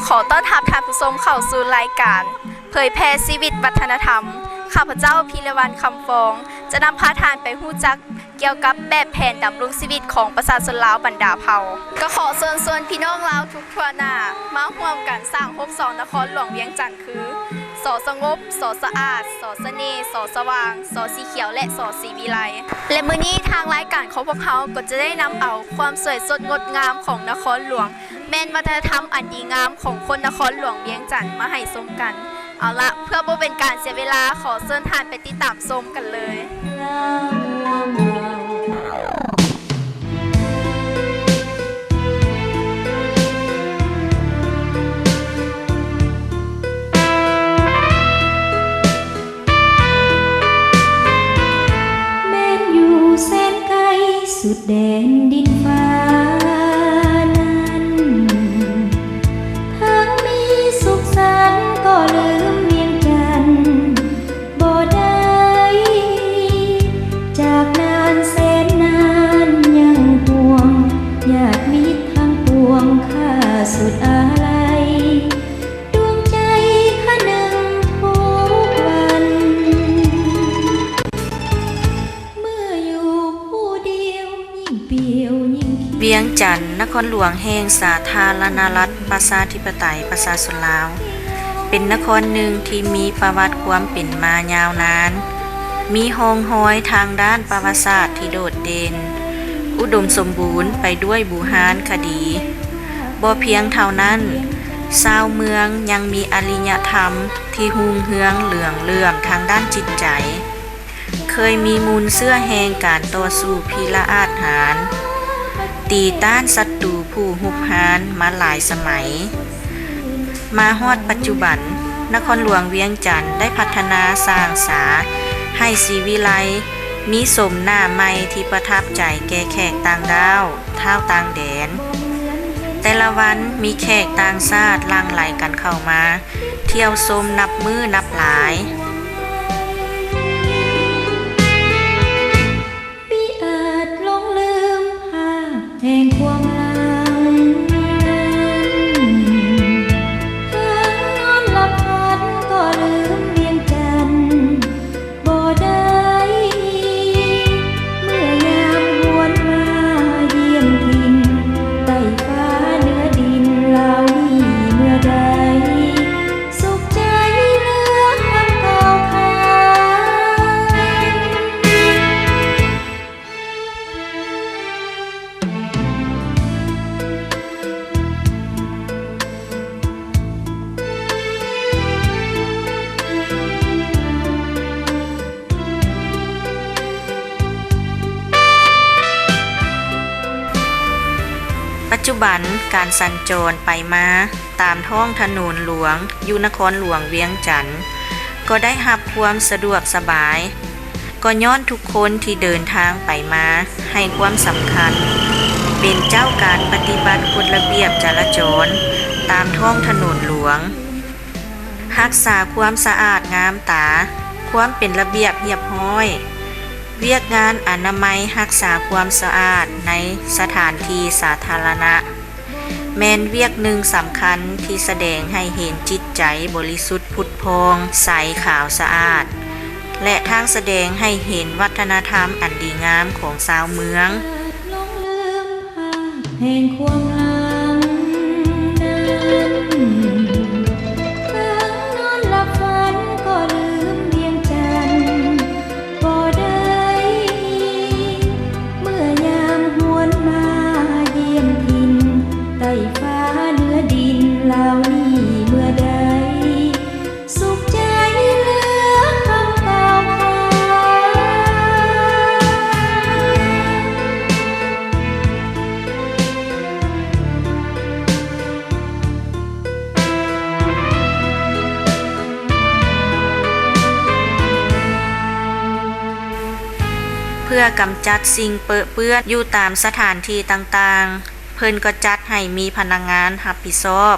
ຂໍຕ້ອນຮັບທ່ານຜູ້ຊົມເຂົ້າສູ່ລາຍການເຜີຍແຜ່ຊີວິດວັດທະນະທຳ. ຂ້າພະເຈົ້າ ພິລະວັນ ຄຳຟອງ ຈະນຳພາທ່ານໄປຮູ້ຈັກກ່ຽວກັບແບບແຜນດຳລົງຊີວິດຂອງປະຊາຊົນລາວບັນດາເຜົ່າ. ກໍຂໍເຊີນຊວນພີ່ນ້ອງລາວທຸກທົ່ວໜ້າມາຮ່ວມກັນສ້າງຮູບສອງນະຄອນຫຼວງວຽງຈັນ ຄື ສ ສະຫງົບ, ສ ສະອາດ, ສ ສະເໜ່, ສ ສະຫວ່າງ, ສ ສີຂຽວ ແລະ ສ ສີວິໄລ. ແລະ ມື້ນີ້ທາງລາຍການຂອງພວກເຮົາກໍຈະໄດ້ນຳເອົາຄວາມສວຍສົດງົດງາມຂອງນະຄອນຫຼວງ ແມ່ນວັດທະນະທຳອັນດີງາມຂອງຄົນນະຄອນຫຼວງວຽງຈັນມາໃຫ້ຊົມກັນ. ເອົາລະ, ເພື່ອບໍ່ເປັນການເສຍເວລາ, ຂໍເຊີນທ່ານໄປຕິດຕາມຊົມກັນເລີຍ. ແມ່ນຢູ່ແສນໄກສຸດແດນດິນຟ້ານັ້ນ ເຖິງມີສຸກສັນກໍລືມວຽງຈັນບໍ່ໄດ້ ຈາກນານແສນນານຍັງປວງ ຍາດມິດທັງປວງຂ້າສຸດອາໄລ ດວງໃຈຄະນຶງທຸກວັນ ເມື່ອຢູ່ຜູ້ດຽວຍິ່ງປ່ຽວຍິ່ງຄຽວ. ວຽງຈັນ ນະຄອນຫຼວງແຫ່ງສາທາລະນະລັດ ປະຊາທິປະໄຕ ປະຊາຊົນລາວ ເປັນນະຄອນໜຶ່ງທີ່ມີປະຫວັດຄວາມເປັນມາຍາວນານ, ມີຮ່ອງຮອຍທາງດ້ານປະຫວັດສາດທີ່ໂດດເດັ່ນ, ອຸດົມສົມບູນໄປດ້ວຍບູຮານຄະດີ. ບໍ່ພຽງເທົ່ານັ້ນ, ຊາວເມືອງຍັງມີອະລິຍະທຳທີ່ຮຸ່ງເຮືອງເຫຼືອງເຫຼື້ອມທາງດ້ານຈິດໃຈ. ເຄີຍມີມູນເຊື້ອແຫ່ງການຕໍ່ສູ້ພິລະອາດຫານ, ຕີຕ້ານສັດຕູຜູ້ຮຸກຮານມາຫຼາຍສະໄໝ. ມາຮອດປັດຈຸບັນ, ນະຄອນຫຼວງວຽງຈັນໄດ້ພັດທະນາສ້າງສາໃຫ້ສີວິໄລ, ມີໂສມໜ້າໃໝ່ທີ່ປະທັບໃຈແກ່ແຂກຕ່າງດ້າວ, ທ້າວຕ່າງແດນ. ແຕ່ລະວັນມີແຂກຕ່າງຊາດຫຼັ່ງໄຫຼກັນເຂົ້າມາ ທ່ຽວຊົມນັບມື້ນັບຫຼາຍ. ປັດຈຸບັນ, ການສັນຈອນໄປມາຕາມທ້ອງຖະໜົນຫຼວງຢູ່ນະຄອນຫຼວງວຽງຈັນ ກໍໄດ້ຮັບຄວາມສະດວກສະບາຍ, ກໍຍ້ອນທຸກຄົນທີ່ເດີນທາງໄປມາໃຫ້ຄວາມສຳຄັນ, ເປັນເຈົ້າການປະຕິບັດກົດລະບຽບຈະລາຈອນຕາມທ້ອງຖະໜົນຫຼວງ. ຮັກສາຄວາມສະອາດງາມຕາ, ຄວາມເປັນລະບຽບຮຽບຮ້ອຍ, ວຽກງານອະນາໄມຮັກສາຄວາມສະອາດໃນສະຖານທີ່ສາທາລະນະ ແມ່ນວຽກໜຶ່ງສຳຄັນທີ່ສະແດງໃຫ້ເຫັນຈິດໃຈບໍລິສຸດຜຸດຜ່ອງໃສຂາວສະອາດ ແລະ ທັງສະແດງໃຫ້ເຫັນວັດທະນະທຳອັນດີງາມຂອງຊາວເມືອງ. ແຫ່ງຄວາມຫຼັງນັ້ນ ເຖິງນອນຫຼັບຝັນກໍລືມວຽງຈັນບໍ່ໄດ້ ເມື່ອຍາມຫວນມາຢ້ຽມຖິ່ນ ໃຕ້ຟ້າເໜືອດິນລາວນີ້ເມື່ອໃດ ສຸກໃຈເຫຼືອຄຳກ່າວຂານ ເພື່ອກຳຈັດສິ່ງເປິເປື້ອນຢູ່ຕາມສະຖານທີ່ຕ່າງໆ. ເພິ່ນກໍຈັດໃຫ້ມີພະນັກງານຮັບຜິດຊອບ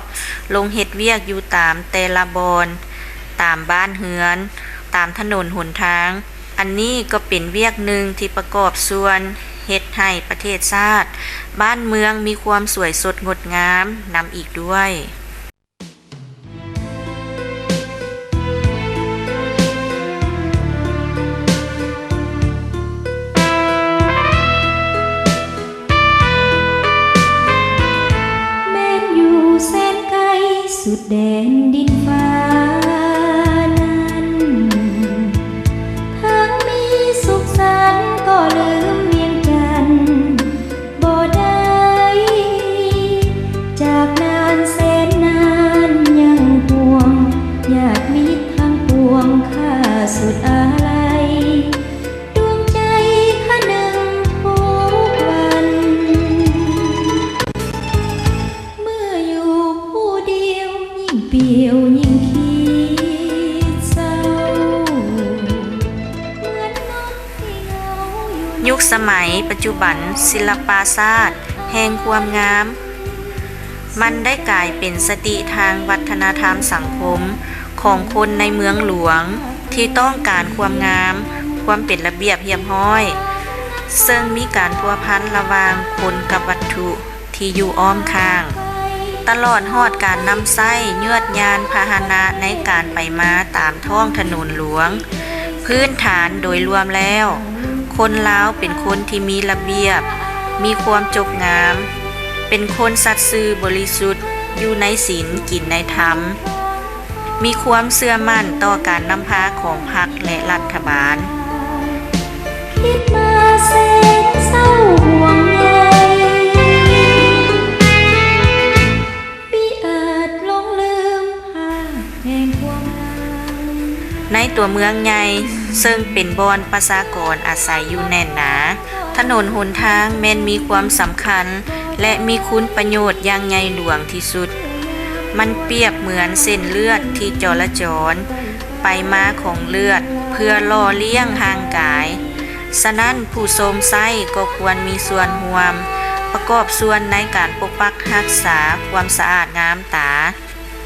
ລົງເຮັດວຽກຢູ່ຕາມແຕ່ລະບ່ອນ, ຕາມບ້ານເຮືອນ, ຕາມຖະໜົນຫົນທາງ. ອັນນີ້ກໍເປັນວຽກໜຶ່ງທີ່ປະກອບສ່ວນເຮັດໃຫ້ປະເທດຊາດ, ບ້ານເມືອງມີຄວາມສວຍສົດງົດງາມນຳອີກດ້ວຍ. ສຸດອາໄລ ດວງໃຈຄະນຶງທຸກວັນ ເມື່ອຢູ່ຜູ້ດຽວ ຍິ່ງປ່ຽວຍິ່ງຄິດເສົ້າ ເໝືອນນົກທີ່ເຫງົາຢູ່ໃນ ຍຸກສະໄໝປັດຈຸບັນ, ສິລະປະສາດແຫ່ງຄວາມງາມ ມັນໄດ້ກາຍເປັນສະຕິທາງວັດທະນະທຳສັງຄົມຂອງຄົນໃນເມືອງຫຼວງ ທີ່ຕ້ອງການຄວາມງາມ, ຄວາມເປັນລະບຽບຮຽບຮ້ອຍ, ເຊິ່ງມີການພົວພັນລະຫວ່າງຄົນກັບວັດຖຸທີ່ຢູ່ອ້ອມຂ້າງ, ຕະຫຼອດຮອດການນຳໃຊ້ຍວດຍານພາຫະນະໃນການໄປມາຕາມທ້ອງຖະໜົນຫຼວງ. ພື້ນຖານໂດຍລວມແລ້ວ, ຄົນລາວເປັນຄົນທີ່ມີລະບຽບ, ມີຄວາມຈົບງາມ, ເປັນຄົນສັດຊື່ບໍລິສຸດ, ຢູ່ໃນສິນ, ກິນໃນທຳ, ມີຄວາມເຊື່ອໝັ້ນຕໍ່ການນຳພາຂອງພັກ ແລະ ລັດຖະບານ. ຄິດມາແສນເສົ້າຫ່ວງໃຍ ມິອາດຫຼົງລືມພາບແຫ່ງຄວາມຫຼັງ ໃນຕົວເມືອງໃຫຍ່ ເຊິ່ງເປັນບ່ອນປະຊາກອນອາໄສຢູ່ແໜ້ນໜາ, ຖະໜົນຫົນທາງແມ່ນມີຄວາມສຳຄັນ ແລະ ມີຄຸນປະໂຫຍດຢ່າງໃຫຍ່ຫຼວງທີ່ສຸດ. ມັນປຽບເໝືອນເສັ້ນເລືອດທີ່ຈໍລະຈອນໄປມາຂອງເລືອດ ເພື່ອຫຼໍ່ລ້ຽງຮ່າງກາຍ. ສະນັ້ນ, ຜູ້ຊົມໃຊ້ກໍຄວນມີສ່ວນຮ່ວມປະກອບສ່ວນໃນການປົກປັກຮັກສາຄວາມສະອາດງາມຕາ.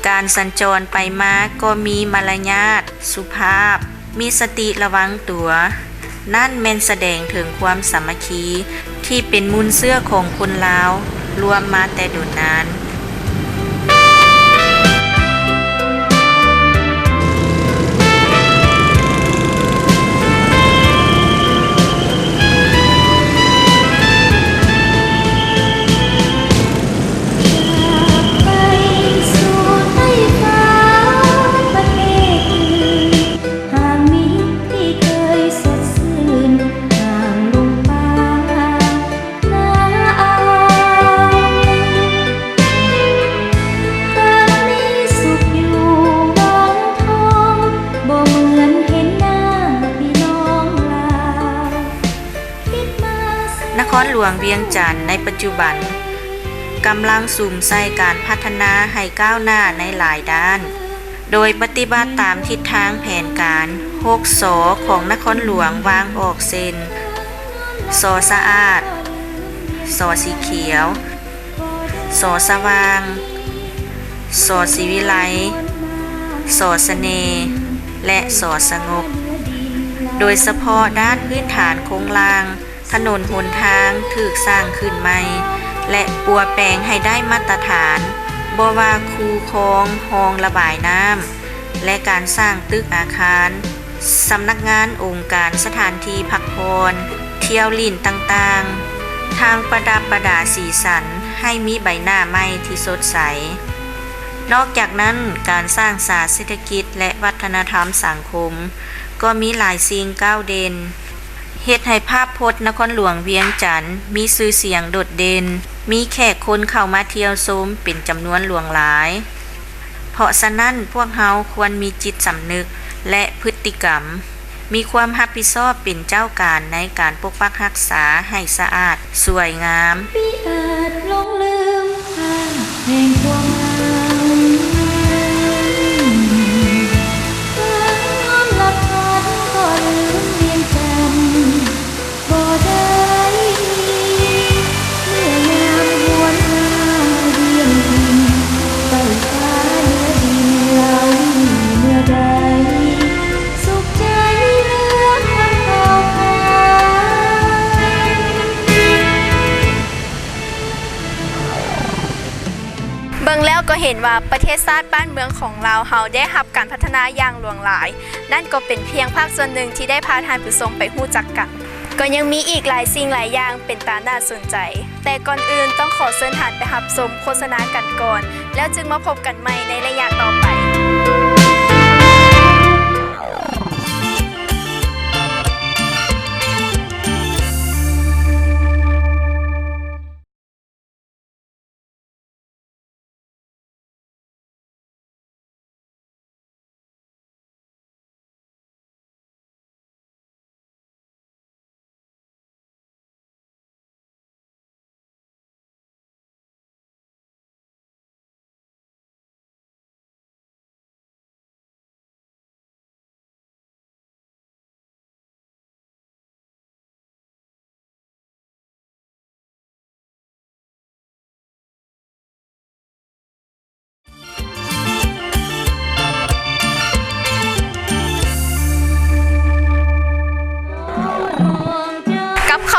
ການສັນຈອນໄປມາກໍມີມາລະຍາດ, ສຸພາບ, ມີສະຕິລະວັງຕົວ. ນັ້ນແມ່ນສະແດງເຖິງຄວາມສາມັກຄີທີ່ເປັນມູນເຊື້ອຂອງຄົນລາວລວມມາແຕ່ດົນນານ. ນະຄອນຫຼວງວຽງຈັນໃນປັດຈຸບັນ ກຳລັງສຸມໃສ່ການພັດທະນາໃຫ້ກ້າວໜ້າໃນຫຼາຍດ້ານ, ໂດຍປະຕິບັດຕາມທິດທາງແຜນການຫົກ ສ ຂອງນະຄອນຫຼວງວາງອອກເຊັ່ນ: ສ ສະອາດ, ສ ສີຂຽວ, ສ ສະຫວ່າງ, ສ ສີວິໄລ, ສ ສະເໜ່ ແລະ ສ ສະຫງົບ. ໂດຍສະເພາະດ້ານພື້ນຖານໂຄງລ່າງ, ຖະໜົນຫົນທາງຖືກສ້າງຂຶ້ນໃໝ່ ແລະ ປົວແປງໃຫ້ໄດ້ມາດຕະຖານ, ບໍ່ວ່າຄູຄອງ, ຮ່ອງລະບາຍນ້ຳ ແລະ ການສ້າງຕຶກອາຄານ, ສຳນັກງານ, ອົງການ, ສະຖານທີ່ພັກຜ່ອນ, ທ່ຽວຫຼິ້ນຕ່າງໆ, ທາງປະດັບປະດາສີສັນໃຫ້ມີໃບໜ້າໃໝ່ທີ່ສົດໃສ. ນອກຈາກນັ້ນ, ການສ້າງສາເສດຖະກິດ ແລະ ວັດທະນະທຳສັງຄົມ ກໍມີຫຼາຍສິ່ງກ້າວເດັ່ນ, ເຮັດໃຫ້ພາບພົດນະຄອນຫຼວງວຽງຈັນມີຊື່ສຽງໂດດເດັ່ນ, ມີແຂກຄົນເຂົ້າມາທ່ຽວຊົມເປັນຈຳນວນຫຼວງຫຼາຍ. ເພາະສະນັ້ນ, ພວກເຮົາຄວນມີຈິດສຳນຶກ ແລະ ພຶດຕິກຳ, ມີຄວາມຮັບຜິດຊອບເປັນເຈົ້າການໃນການປົກປັກຮັກສາໃຫ້ສະອາດ, ສວຍງາມ. ມິອາດຫຼົງລືມພາບແຫ່ງຄວາມຫວັງ ເຖິງນອນຫຼັບຝັນກໍລືມວຽງຈັນບໍ່ໄດ້ ເມື່ອຍາມຫວນຫາວຽນຖິ່ນ ໄຟຟ້າເໜືອດິນລາວນີ້ເມື່ອໃດ ສຸກໃຈເຫຼືອຄຳເກົ່າຂານ. ເບິ່ງແລ້ວກໍເຫັນວ່າປະເທດຊາດບ້ານເມືອງຂອງລາວເຮົາໄດ້ຮັບການພັດທະນາຢ່າງຫຼວງຫຼາຍ, ນັ້ນກໍເປັນພຽງພາກສ່ວນໜຶ່ງທີ່ໄດ້ພາທ່ານຜູ້ຊົມໄປຮູ້ຈັກກັນ. ກໍຍັງມີອີກຫຼາຍສິ່ງຫຼາຍຢ່າງເປັນຕາໜ້າສົນໃຈ, ແຕ່ກ່ອນອື່ນຕ້ອງຂໍເຊີນທ່ານໄປຮັບຊົມໂຄສະນາກັນກ່ອນ, ແລ້ວຈຶ່ງມາພົບກັນໃໝ່ໃນໄລຍະຕໍ່ໄປ.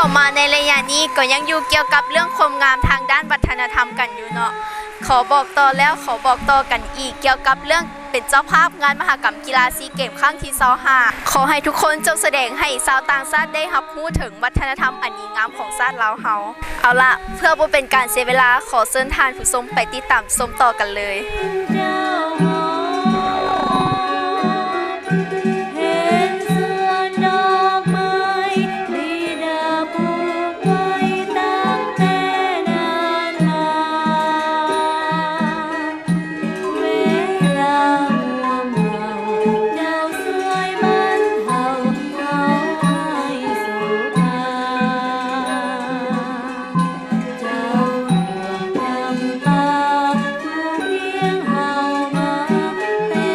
ເຂົ້າມາໃນໄລຍະນີ້ກໍຍັງຢູ່ກ່ຽວກັບເລື່ອງຄວາມງາມທາງດ້ານວັດທະນະທຳກັນຢູ່ເນາະ. ຂໍບອກຕໍ່ແລ້ວຂໍບອກຕໍ່ກັນອີກ ກ່ຽວກັບເລື່ອງເປັນເຈົ້າພາບງານມະຫະກຳກິລາຊີເກມຄັ້ງທີຊາວຫ້າ. ຂໍໃຫ້ທຸກຄົນຈົ່ງສະແດງໃຫ້ຊາວຕ່າງຊາດໄດ້ຮັບຮູ້ເຖິງວັດທະນະທຳອັນດີງາມຂອງຊາດລາວເຮົາ. ເອົາລະ, ເພື່ອບໍ່ເປັນການເສຍເວລາ, ຂໍເຊີນທ່ານຜູ້ຊົມໄປຕິດຕາມຊົມຕໍ່ກັນເລີຍ. ເຫັນສວນດອກໄມ້ ທີ່ໄດ້ປູກໄວ້ຕັ້ງແຕ່ນານມາ. ເວລາຮ່ວມເຮົາ ເຈົ້າຊ່ວຍບັນເທົາເຮົາໃຫ້ສຸຂາ. ເຈົ້າດວງຈຳປາ ຢູ່ຄຽງເຮົາມາແຕ່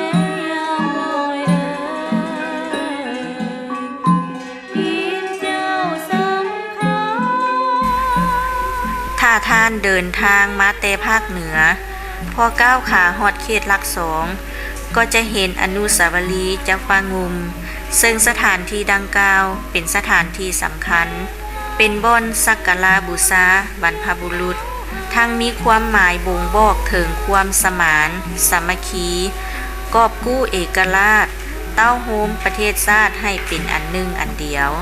ຍາມນ້ອຍເອີຍ. ຖ້າທ່ານເດີນທາງມາແຕ່ພາກເໜືອ, ພໍກ້າວຂາຮອດເຂດຫຼັກສອງ, ກໍຈະເຫັນອະນຸສາວະລີເຈົ້າຟ້າງຸ່ມ, ເຊິ່ງສະຖານທີ່ດັ່ງກ່າວເປັນສະຖານທີ່ສຳຄັນ, ເປັນບ່ອນສັກກາລະບູຊາບັນພະບຸລຸດ, ທັງມີຄວາມໝາຍບົ່ງບອກເຖິງຄວາມສະໝານສາມັກຄີ, ກອບກູ້ເອກະລາດ, ເຕົ້າໂຮມປະເທດຊາດໃຫ້ເປັນອັນໜຶ່ງອັນດຽວ.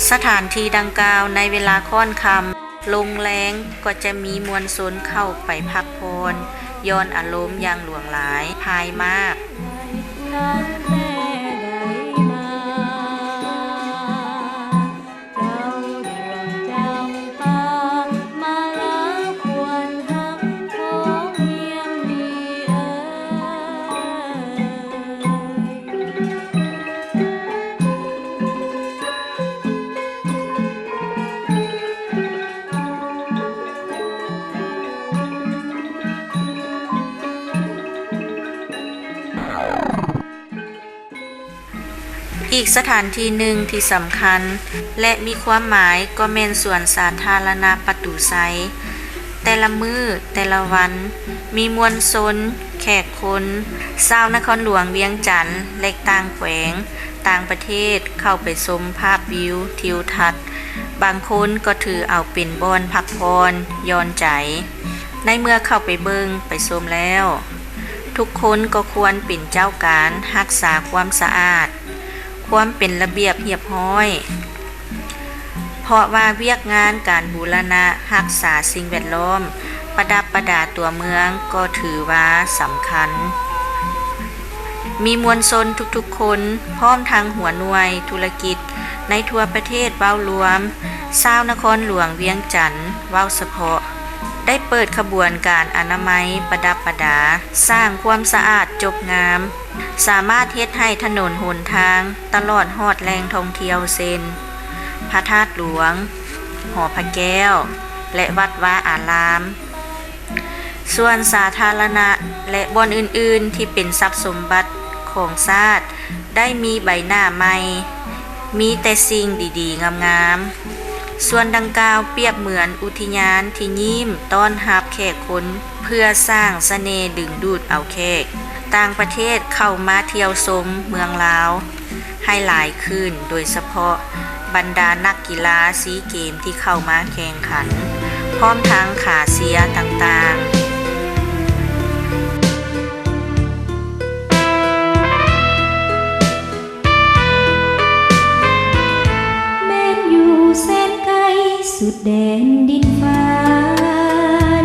ສະຖານທີ່ດັ່ງກ່າວໃນເວລາຂ້ອນຄ່ຳລົງແລງກໍຈະມີມວນຊົນເຂົ້າໄປພັກຜ່ອນຢ່ອນອາລົມຢ່າງຫຼວງຫຼາຍພາຍມາກ. ເຈົ້າດວງຈຳປາ ມາລາຄວນຮັກຂອງຮຽງນີ້ເອີຍ. ອີກສະຖານທີ່ໜຶ່ງທີ່ສຳຄັນ ແລະ ມີຄວາມໝາຍກໍແມ່ນສວນສາທາລະນະປະຕູໄຊ. ແຕ່ລະມື້, ແຕ່ລະວັນ, ມີມວນຊົນ, ແຂກຄົນ, ຊາວນະຄອນຫຼວງວຽງຈັນ ແລະ ຕ່າງແຂວງ, ຕ່າງປະເທດ ເຂົ້າໄປຊົມພາບວິວທິວທັດ. ບາງຄົນກໍຖືເອົາເປັນບ່ອນພັກຜ່ອນຢ່ອນໃຈ. ໃນເມື່ອເຂົ້າໄປເບິ່ງໄປຊົມແລ້ວ, ທຸກຄົນກໍຄວນເປັນເຈົ້າການຮັກສາຄວາມສະອາດ, ຄວາມເປັນລະບຽບຮຽບຮ້ອຍ, ເພາະວ່າວຽກງານການບູລະນະຮັກສາສິ່ງແວດລ້ອມ, ປະດັບປະດາຕົວເມືອງກໍຖືວ່າສຳຄັນ. ມີມວນຊົນທຸກໆຄົນ, ພ້ອມທັງຫົວໜ່ວຍທຸລະກິດໃນທົ່ວປະເທດເວົ້າລວມ, ຊາວນະຄອນຫຼວງວຽງຈັນເວົ້າສະເພາະ, ໄດ້ເປີດຂະບວນການອະນາໄມປະດັບປະດາ, ສ້າງຄວາມສະອາດຈົບງາມ, ສາມາດເຮັດໃຫ້ຖະໜົນຫົນທາງ ຕະຫຼອດຮອດແຫຼ່ງທ່ອງທ່ຽວເຊັ່ນ ພະທາດຫຼວງ, ຫໍພະແກ້ວ ແລະ ວັດວາອາລາມ. ສວນສາທາລະນະ ແລະ ບ່ອນອື່ນໆທີ່ເປັນຊັບສົມບັດຂອງຊາດ ໄດ້ມີໃບໜ້າໃໝ່, ມີແຕ່ສິ່ງດີໆງາມໆ. ສວນດັ່ງກ່າວປຽບເໝືອນອຸທິຍານທີ່ຍິ້ມຕ້ອນຮັບແຂກຄົນ ເພື່ອສ້າງສະເໜ່ດຶງດູດເອົາແຂກຕ່າງປະເທດເຂົ້າມາທ່ຽວຊົມເມືອງລາວໃຫ້ຫຼາຍຂຶ້ນ, ໂດຍສະເພາະບັນດານັກກິລາຊີເກມທີ່ເຂົ້າມາແຂ່ງຂັນ, ພ້ອມທັງຂາເຊຍຕ່າງໆ. ແມ່ນຢູ່ແສນໄກສຸດແດນດິນຟ້າ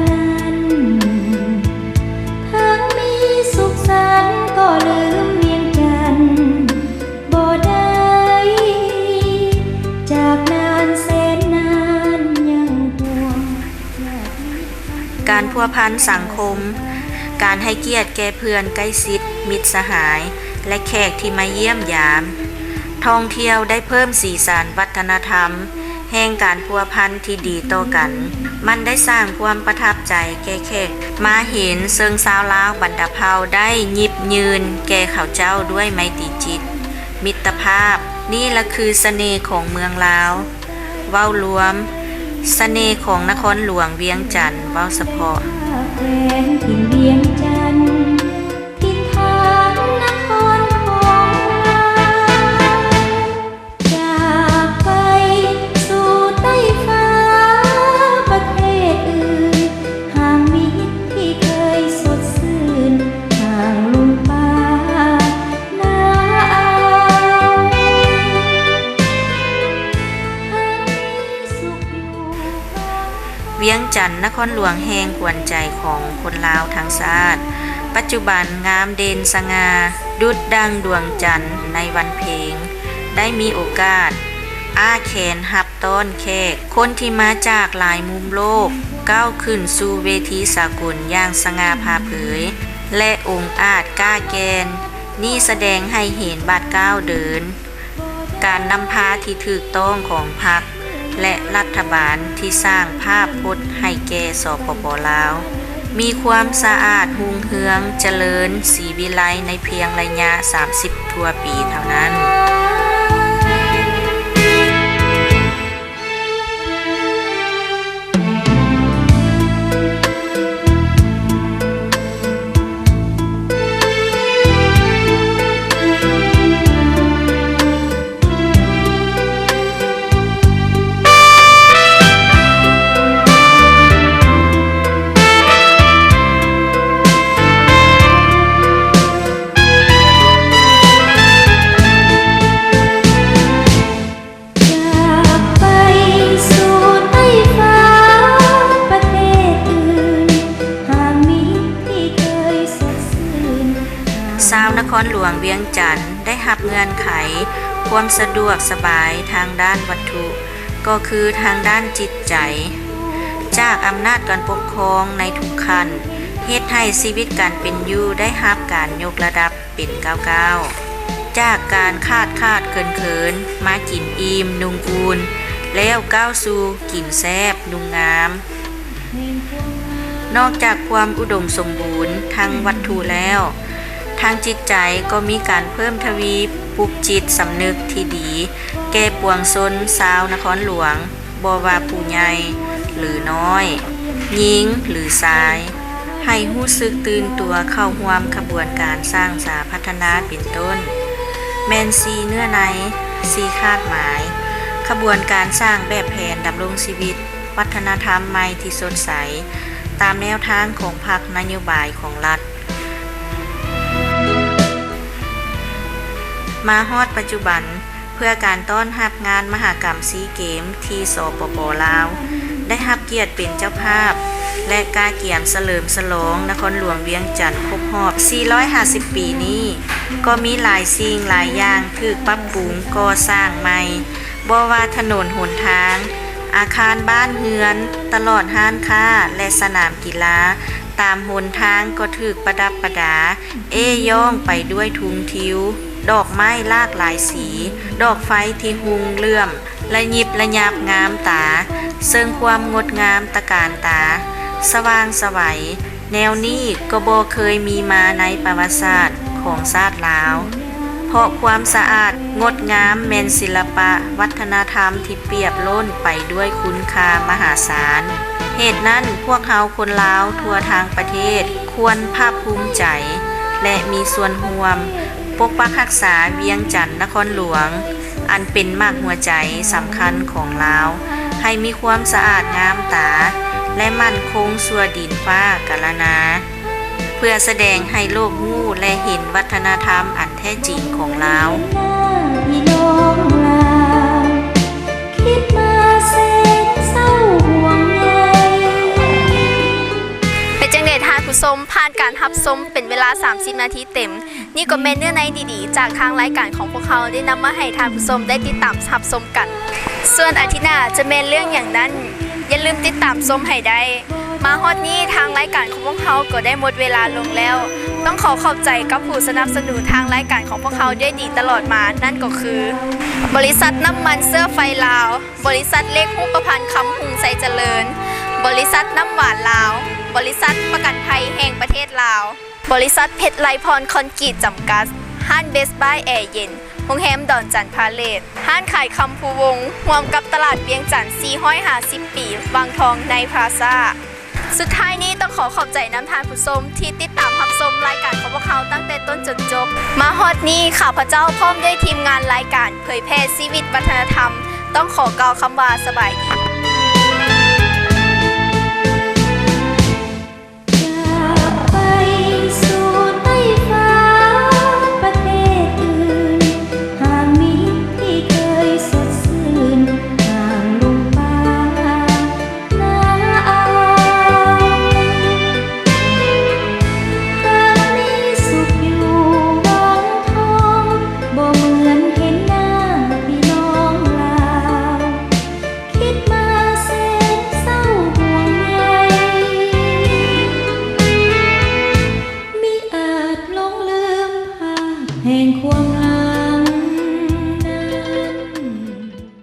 ນັ້ນ, ເຖິງມີສຸກສັນກໍລືມວຽງຈັນບໍ່ໄດ້, ຈາກນານແສນນານຍັງຫ່ວງ. ການພົວພັນສັງຄົມ, ການໃຫ້ກຽດແກ່ເພື່ອນໃກ້ຊິດ, ມິດສະຫາຍ ແລະ ແຂກທີ່ມາຢ້ຽມຢາມ, ທ່ອງທ່ຽວໄດ້ເພີ່ມສີສັນວັດທະນະທຳແຫ່ງການພົວພັນທີ່ດີຕໍ່ກັນ. ມັນໄດ້ສ້າງຄວາມປະທັບໃຈແກ່ແຂກມາເຫັນ, ເຊິ່ງຊາວລາວບັນດາເຜົ່າໄດ້ຍິບຍືນແກ່ເຂົາເຈົ້າດ້ວຍໄມຕີຈິດ, ມິດຕະພາບ. ນີ້ລະຄືສະເໜ່ຂອງເມືອງລາວ. ເວົ້າລວມ, ສະເໜ່ຂອງນະຄອນຫຼວງວຽງຈັນເວົ້າສະເພາະ. ແຂວງຖິ່ນວຽງຈັນ ຖິ່ນຖານນະຄອນຂອງລາວ, ຈາກ ວຽງຈັນ ນະຄອນຫຼວງແຫ່ງຂວັນໃຈຂອງຄົນລາວທັງຊາດ, ປັດຈຸບັນງາມເດັ່ນສະຫງ່າ ດຸດດັ່ງດວງຈັນໃນວັນເພັງ, ໄດ້ມີໂອກາດອ້າແຂນຮັບຕ້ອນແຂກ ຄົນທີ່ມາຈາກຫຼາຍມຸມໂລກ ກ້າວຂຶ້ນສູ່ເວທີສາກົນຢ່າງສະຫງ່າຜ່າເຜີຍ ແລະ ອົງອາດກ້າແກ່ນ. ນີ້ສະແດງໃຫ້ເຫັນບາດກ້າວເດີນ ການນຳພາທີ່ຖືກຕ້ອງຂອງພັກ ແລະ ລັດຖະບານທີ່ສ້າງພາບພົດໃຫ້ແກ່ ສປປ ລາວ ມີຄວາມສະອາດຮຸ່ງເຮືອງຈະເລີນສີວິໄລໃນພຽງໄລຍະສາມສິບກວ່າປີເທົ່ານັ້ນ. ຈາກໄປສູ່ໃຕ້ຟ້າປະເທດອື່ນ ຫາກມີທີ່ເຄີຍສົດຊື່ນ. ຊາວນະຄອນຫຼວງວຽງຈັນໄດ້ຮັບເງື່ອນໄຂຄວາມສະດວກສະບາຍທາງດ້ານວັດຖຸ ກໍຄືທາງດ້ານຈິດໃຈ ຈາກອຳນາດການປົກຄອງໃນທຸກຂັ້ນ ເຮັດໃຫ້ຊີວິດການເປັນຢູ່ໄດ້ຮັບການຍົກລະດັບ ເປັນກ້າວໆ ຈາກການຂາດຂາດເຂີນເຂີນ ມາກິນອີ່ມນຸ່ງອຸ່ນ ແລ້ວກ້າວສູ່ກິນແຊບນຸ່ງງາມ. ນອກຈາກຄວາມອຸດົມສົມບູນທາງວັດຖຸແລ້ວ, ທາງຈິດໃຈກໍມີການເພີ່ມທະວີ ປຸກຈິດສຳນຶກທີ່ດີແກ່ປວງຊົນຊາວນະຄອນຫຼວງ. ບໍ່ວ່າຜູ້ໃຫຍ່ ຫຼື ນ້ອຍ, ຍິງ ຫຼື ຊາຍ ໃຫ້ຮູ້ສຶກຕື່ນຕົວເຂົ້າຮ່ວມຂະບວນການສ້າງສາພັດທະນາເປັນຕົ້ນ ແມ່ນສີ່ເນື້ອໃນ ສີ່ຄາດໝາຍ ຂະບວນການສ້າງແບບແຜນດຳລົງຊີວິດ ວັດທະນະທຳໃໝ່ທີ່ສົດໃສ ຕາມແນວທາງຂອງພັກນະໂຍບາຍຂອງລັດ. ມາຮອດປັດຈຸບັນ ເພື່ອການຕ້ອນຮັບງານມະຫະກຳຊີເກມທີ່ ສປປ ລາວ ໄດ້ຮັບກຽດເປັນເຈົ້າພາບ ແລະ ກະກຽມສະເຫຼີມສະຫຼອງນະຄອນຫຼວງວຽງຈັນຄົບຮອບສີ່ຮ້ອຍຫ້າສິບປີນີ້ ກໍມີຫຼາຍສິ່ງຫຼາຍຢ່າງຖືກປັບປຸງກໍ່ສ້າງໃໝ່, ບໍ່ວ່າຖະໜົນຫົນທາງ, ອາຄານບ້ານເຮືອນ, ຕະຫຼອດຮ້ານຄ້າ ແລະ ສະໜາມກິລາ, ຕາມຫົນທາງກໍຖືກປະດັບປະດາ ເອ້ຍ້ອງໄປດ້ວຍທຸງທິວ, ດອກໄມ້ຫຼາກຫຼາຍສີ, ດອກໄຟທີ່ຮຸ່ງເຫຼື້ອມ ລະຍິບລະຍັບງາມຕາ, ເຊິ່ງຄວາມງົດງາມຕະການຕາ, ສະຫວ່າງໄສວ, ແນວນີ້ກໍບໍ່ເຄີຍມີມາໃນປະຫວັດສາດຂອງຊາດລາວ. ເພາະຄວາມສະອາດງົດງາມແມ່ນສິລະປະວັດທະນະທຳທີ່ປຽບລົ້ນໄປດ້ວຍຄຸນຄ່າມະຫາສານ. ເຫດນັ້ນ, ພວກເຮົາຄົນລາວທົ່ວທັງປະເທດຄວນພາກພູມໃຈ ແລະ ມີສ່ວນຮ່ວມປົກປັກຮັກສາວຽງຈັນນະຄອນຫຼວງ ອັນເປັນໝາກຫົວໃຈສຳຄັນຂອງລາວ ໃຫ້ມີຄວາມສະອາດງາມຕາ ແລະ ໝັ້ນຄົງຊົ່ວດິນຟ້າກາລະນາ. ເພື່ອສະແດງໃຫ້ໂລກຮູ້ ແລະ ເຫັນວັດທະນະທຳອັນແທ້ຈິງຂອງລາວ. ເປັນຈັ່ງໃດທ່ານຜູ້ຊົມ? ຜ່ານການຮັບຊົມເປັນເວລາສາມສິບນາທີເຕັມ. ນີ້ກໍແມ່ນເນື້ອໃນດີໆ ຈາກທາງລາຍການຂອງພວກເຮົາໄດ້ນຳມາໃຫ້ທ່ານຜູ້ຊົມໄດ້ຕິດຕາມຮັບຊົມກັນ. ສ່ວນອາທິດໜ້າຈະແມ່ນເລື່ອງຫຍັງນັ້ນ, ຢ່າລືມຕິດຕາມຊົມໃຫ້ໄດ້. ມາຮອດນີ້ທາງລາຍການຂອງພວກເຮົາກໍໄດ້ໝົດເວລາລົງແລ້ວ. ຕ້ອງຂໍຂອບໃຈກັບຜູ້ສະໜັບສະໜູນທາງລາຍການຂອງພວກເຮົາດ້ວຍດີຕະຫຼອດມາ, ນັ້ນກໍຄື ບໍລິສັດນ້ຳມັນເຊື້ອໄຟລາວ, ບໍລິສັດເລກຮູບປະພັນຄຳຮຸງໄຊຈະເລີນ, ບໍລິສັດນ້ຳຫວານລາວ, ບໍລິສັດປະກັນໄພແຫ່ງປະເທດລາວ, ບໍລິສັດເພັດໄລພອນຄອນກຣີດຈຳກັດ, ຮ້ານເບສບາຍແອເຢັນ, ໂຮງແຮມດອນຈັນພາເລດ, ຮ້ານຂາຍຄຳພູວົງ, ຮ່ວມກັບຕະຫຼາດວຽງຈັນສີ່ຮ້ອຍຫ້າສິບປີ ວັງທອງໄນພລາຊາ. ສຸດທ້າຍນີ້ຕ້ອງຂໍຂອບໃຈນຳທ່ານຜູ້ຊົມທີ່ຕິດຕາມຮັບຊົມລາຍການຂອງພວກເຮົາຕັ້ງແຕ່ຕົ້ນຈົນຈົບ. ມາຮອດນີ້ ຂ້າພະເຈົ້າພ້ອມດ້ວຍທີມງານລາຍການເຜີຍແຜ່ຊີວິດວັດທະນະທຳ ຕ້ອງຂໍກ່າວຄຳວ່າສະບາຍດີ.